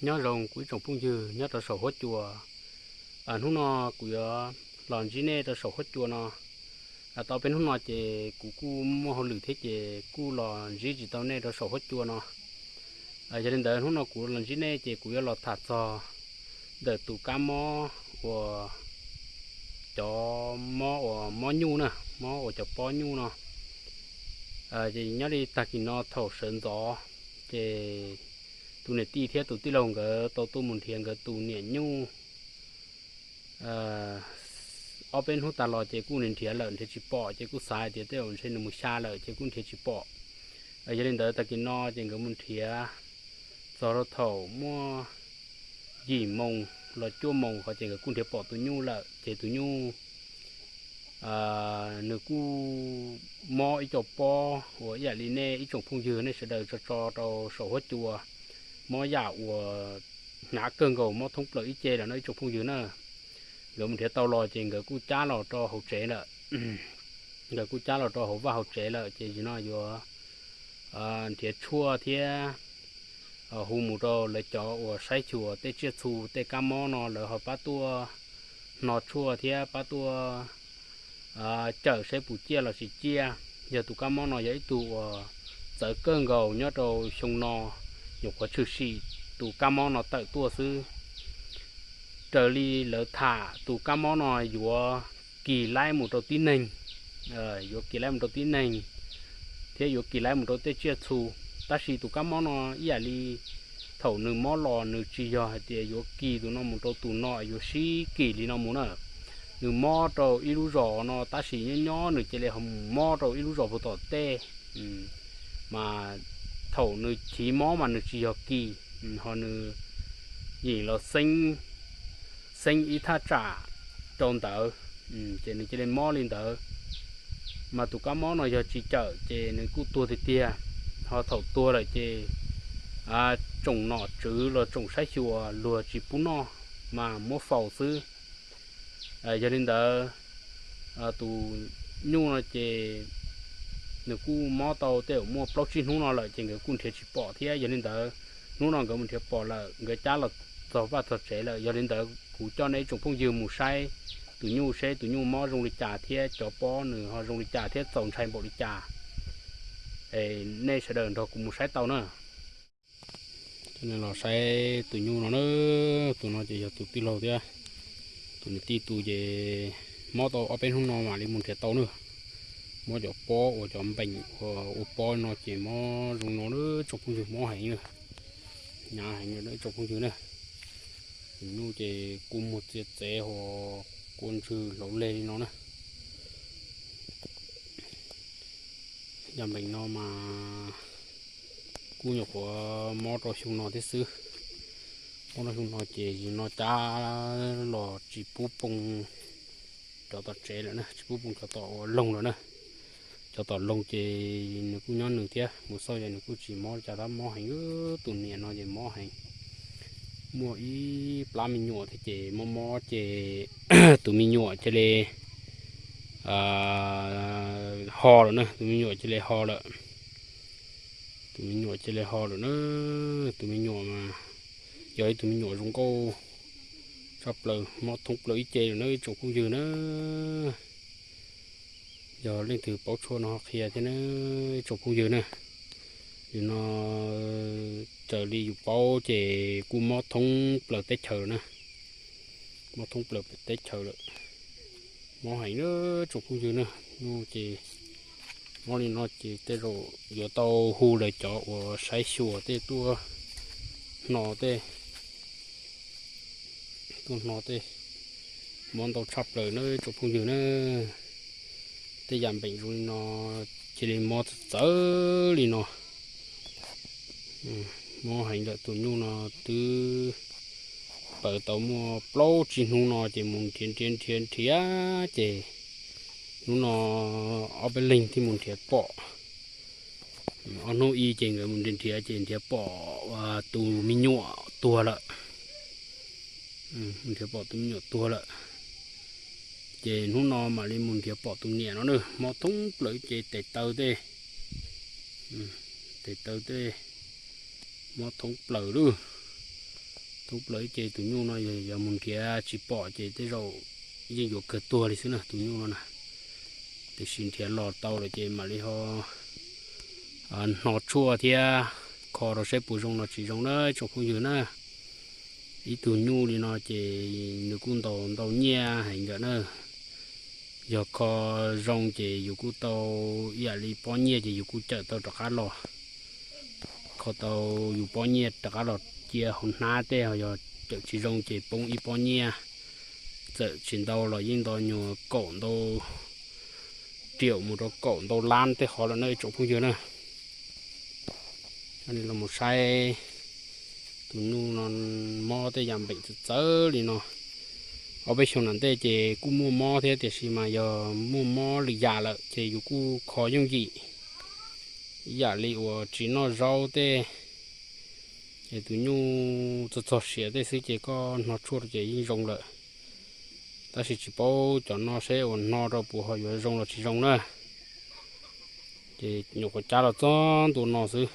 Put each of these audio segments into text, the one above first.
Nyob zoo kuv ib tsoom phooj ywg nyob rau saum huab cua. Hnub no kuv yuav los ntsib nej rau saum huab cua no. Tau peb hnub no ces kuv kuj muaj hauj lwm thiab ces kuj los ntsib tsis tau nej rau saum huab cua no. Yog li ntawd hnub no kuv los ntsib nej ces kuv yuav los tham txog ntawm tus kab mob uas cov mob uas mob nyuj na, mob uas cov pob nyuj no. Ces nyob li tag kis no thaum sawv ntxov ces tus niam tij thiab tus tij laug nkawd tau tuaj mus nrhiav nkawd tus niam nyuj. Ob peb hnub tas los ces kuj nrhiav lawm nrhiav tsis pom ces kuj xav hais tias tej zaum ntshe nws mus xya lawm ces kuj nrhiav tsis pom. Yog li ntawd tag kis no ces nkawd mus nrhiav txog rau thaum muaj yim moos los cuaj moos qhov ces nkawd kuj nrhiav pom tus nyuj lawm ces tus nyuj nws kuj mob ib co pob uas ib yam li nej ib tsoom phooj ywg nej sawv daws tso tso rau saum huab cua, mob yam uas hnyav kawg nkaus mob thoob plaws ib ce lawm no ib tsoom phooj ywg na. Nkawd mus nrhiav tau los ces nkawd kuj cab los rau hauv tsev lawm. Nkawd kuj cab los rau hauv vaj hauv tsev lawm ces no yuav nrhiav tshuaj thiab hu mus rau lawv cov uas saib xyuas tej tsiaj txhu tej kab mob no lawv ho pab tuaj hno tshuaj thiab pab tuaj cawm saib puas ciaj los tsis ciaj. Yog tus kab mob no yog ib tug uas txawv kawg nkaus nyob rau xyoo no, nyuam qhuav tshwm sim tus kab mob no tawm tuaj xwb. Raws li lawv tham tus kab mob no yuav kis laib mus rau tib neeg, yuav kis laib mus rau tib neeg thiab yuav kis laib mus rau tej tsiaj txhu. Tab sis tus kab mob no ib yam li thaum nws mob los nws tsis yog hais tias yuav kis tus no mus rau tus no, yuav sib kis li no mus na. Nws mob rau ib lub zos no tab sis nyob nyob nws cia li ho mus mob rau ib lub zos puag tom tej. Mas thaum nws chiv mob mas nws tsis yog kis, ho nws yeej los xeeb ib thaj tsam rau ntawd, ces nws cia li mob li ntawd. Mas tus kab mob no yog tsis cawm ces nws kuj tuag tiag tiag, ho thaum tuag lawm ces tsoom nom tswv los tsoom saib xyuas luag tsis pub noj, mas muab faus xwb. Yog li ntawd tus nyuj no ces nws kuj mob tau tej zaum muaj plaub tsib hnub no lawm ces nkawd kuj nrhiav tsis pom thiab. Yog li ntawd hnub no nkawd mus nrhiav pom lawm, nkawd cab los txog vaj txog tsev lawm. Yog li ntawd kuv coj nej ib tsoom phooj ywg mus saib tus nyuj seb tus nyuj mob zoo li cas thiab cov pob nws ho zoo li cas thiab txaus ntshai npaum li cas. Nej sawv daws nrog kuv mus saib tau na. Coj nej los saib tus nyuj no na, tus no ces yog tus tij laug thiab tus niam tij tus ces mob tau ob peb hnub no mam li mus nrhiav tau na. Mob cov pob uas cov npeem uas ua pob no ces mob zoo no na, tsoom phooj ywg, mob heev na, hnyav heev na tsoom phooj ywg na. Tus nyuj ces kua muag txiav txev ho kua ntswg hlauv leg li no na. Yam npeem no mas kuj nyuam qhuav mob rau xyoo no thiab xwb. Mob rau xyoo no ces no cab los tsis pub poo cov tom tsev lawm na, tsis pub poo cov tom ua loog lawm na. Cov tom loog ces nws kuj nyob nws thiab, mus xauj ces nws kuj tsis mob li cas tab mob heev. Tus niam no ces mob heev. Muaj ib plab me nyuam thiab ces mob mob ces tus me nyuam cia li ho lawm na, tus me nyuam cia li ho lawm. Tus me nyuam cia li ho lawm na. Tus me nyuam mas yog ib tug me nyuam zoo nkauj tshaj plaws, mob thoob plaws ib ce lawm na ib tsoom phooj ywg na. Yog leej twg paub tshuaj no ho qhia thiab na ib tsoom phooj ywg na. Yus no raws li yus paub ces kuj mob thoob plaws teb chaws lawm na. Mob thoob plaws teb chaws lawm. Mob heev na tsoom phooj ywg na. Nyuj ces mob li no ces tej zaum yuav tau hu lawv cov uas saib xyuas tej tuaj hno tej, tuaj hno tej. Mob ntau tshaj plaws na tsoom phooj ywg na. Tej yam npeem zoo li no cia li mob txawv txawv li no. Mob heev lawm, tus nyuj no twb pawv tau muaj plaub tsib hnub no ces mus nrhiav nrhiav nrhiav nrhiav ces hnub no ob peb leeg thiaj mus nrhiav pom. Ob hnub ib ces nkawd mus nrhiav nrhiav ces nrhiav pom tus me nyuam tuag lawm. Nrhiav pom tus me nyuam tuag lawm. Ces hnub no mam li mus nrhiav pom tus niam no na, mob thoob plaws ces tes taw tej, tes taw tej mob thoob plaws lawm. Thoob plaws ib ce tus nyuj no yog mus nrhiav tsis pom ces tej zaum yeej yuav kawg tuag li xwb na tus nyuj no na. Tiam sis nrhiav los tau lawm ces mam li ho hno tshuaj thiab kho rau saib puas zoo los tsis zoo na tsoom phooj ywg na. Ib tug nyuj li no ces nws kuj ntaus ntau nyiaj heev nkawm na. Yog kho zoo ces yus kuj tau ib yam li pob nyiaj ces yus kuj cawm tau rov qab los. Kho tau yus pob nyiaj rov qab los cia hauv hnab tej, ho yog cawm tsis zoo ces poob ib pob nyiaj. Txawm tsis ntau los yeej nto nyuag kaum ntau riaum mus rau kaum ntau lab tej qhov lawm na ib tsoom phooj ywg na. Coj nej los mus saib tus nyuj no mob tej yam npeem txawv txawv li no. Ob peb xyoos nram ntej ces kuj muaj mob thiab tiam sis mas yog muaj mob lwm yam lawm ces yus kuj kho yooj yim. Ib yam li uas tsis noj zaub tej, ces tus nyuj txog txog siav tej xwb ces koj hno tshuaj rau ces yeej zoo lawm. Tab sis tsis paub cov no seb uas hno rau puas ho yuav zoo los tsis zoo na. Ces nyuam qhuav cab los txog ntua no xwb.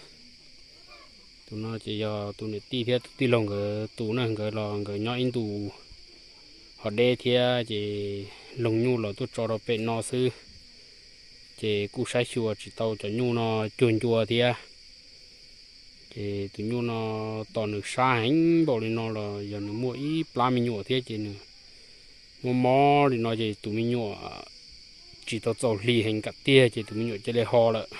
Tus no ces yog tus niam tij thiab tus tij laug nkawd tus na, nkawd los nkawd nyob ib ntus ho deb thiab ces loog nyuj los tuaj tso rau pem no xwb. Ces kuj saib xyuas tsis tau cov nyuj no cuag ncua thiab. Ces tus nyuj no tos nws sab heev npaum li no los yog nws muaj ib plab me nyuam thiab ces nws muaj mob li no ces tus me nyuam tsis tau txaus hli heev kam tiag ces tus me nyuam cia li ho lawm.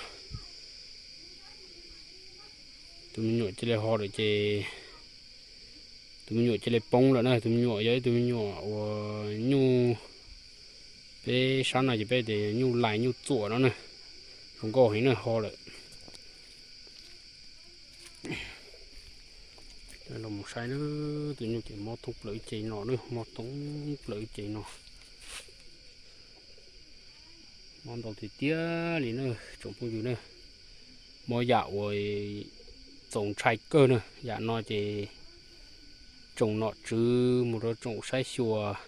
Tus me nyuam cia li ho lawm ces tus me nyuam cia li poob lawm na. Tus me nyuam yog ib tug me nyuam uas nyuj, peb sab no ces peb tias nyuj lais nyuj txuam no na, zoo nkauj heev na, ho lawm. Los mus saib na, tus nyuj ces mob thoob plaws ib ce no na, mob thoob plaws ib ce no. Mob ntau tiag tiag li na tsoom phooj ywg na. Mob yam uas txaus ntshai kawg na. Yam no ces tsoom nom tswv mus rau tsoom saib xyuas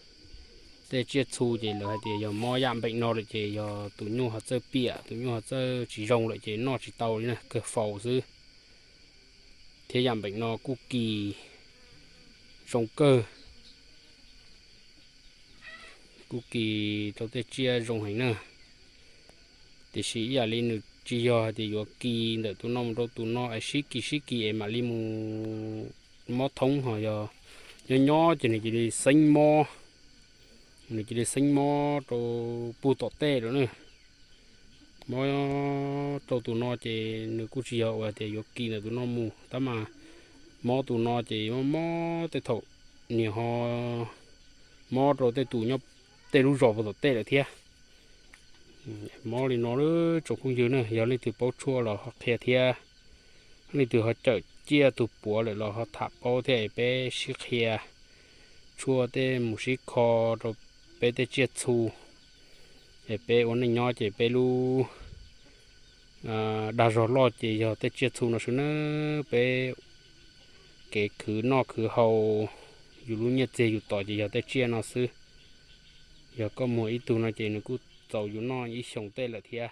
tej tsiaj txhu ces lawv hais tias yog mob yam npeem no lawm ces yog tus nyuj ho txawj piam, tus nyuj ho txawj tsis zoo lawm ces noj tsis tau li na, kawg faus xwb. Thiab yam npeem no kuj kis zoo kawg, kuj kis rau tej tsiaj zoo heev na. Tiam sis ib yam li nws tsis yog hais tias yuav kis ntawm tus no mus rau tus no es sib kis sib kis es mam li mus mob thoob, ho yog nyob nyob ces nws cia li xeeb mob, nws cia li xeeb mob rau puag tom tej lawm na. Mob rau tus no ces nws kuj tsis yog uas tias yuav kis ntawm tus no mus, tab mas mob tus no ces mob mob tej thaum niag ho mob rau tej tus nyob tej lub zos puag tom tej lawm thiab. Mob li no tsoom phooj ywg na, yog leej twg paub tshuaj los ho qhia thiab, leej twg ho cawm tsiaj tug puav lawm los ho tham paub thiab es peb sib qhia tshuaj tej mus sib kho rau peb tej tsiaj txhu. Es peb ua neej nyob ces peb lub dag zog loj ces yog tej tsiaj txhu no xwb na. Peb kev khwv noj khwv haus, yus lub nyiaj txiag yus tom ces yog tej tsiaj no xwb. Yog koj muag ib tug no ces nws kuj txaus yus noj ib xyoos tej lawm thiab.